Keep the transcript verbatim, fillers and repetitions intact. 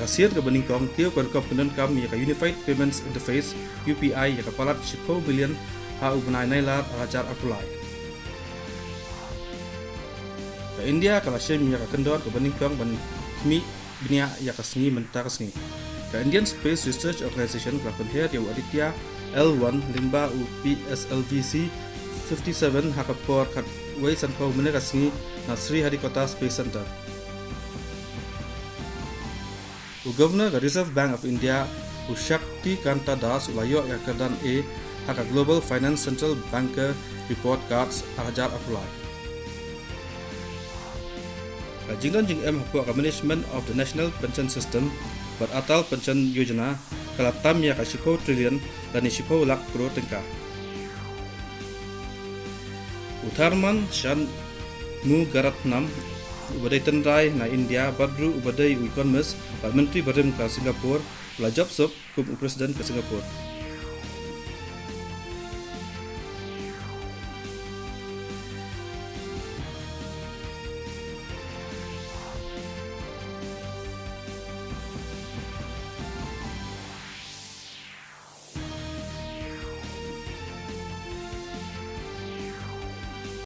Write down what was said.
Ka sien kaba nyngkong kiew ka rukom pyndonkam ïa ka Unified Payments Interface, U P I, ïa ka palat shiphew billion ha u bnai Nailar ar hajar arphew lai. Ka India ka la shim ïa ka kyndon kaba nyngkong ban khmih bniah ïa ka sngi mynta ka sngi. Ka Indian Space Research Organisation ka la pynher ïa u Aditya L one lyngba u P S L V C fifty-seven ha ka por khatwei sanphew mynne ka sngi na Sriharikota Space Centre. U Governor ka Reserve Bank of India, u Shaktikanta Das, u la ïoh ïa ka kyrdan A ha ka Global Finance Central Banker Report Cards ar hajar arphew lai. Ka jingdon jingem hapoh ka Management of the National Pension System bad Atal Pension Yojana ka la tam ïa ka shiphew trillion lane shiphew lak klur tyngka. U Tharman Shanmugaratnam, uba dei tynrai na India bad ruh uba dei u economist bad myntri barim ka Singapore, u la jop suk kum u president ka Singapore.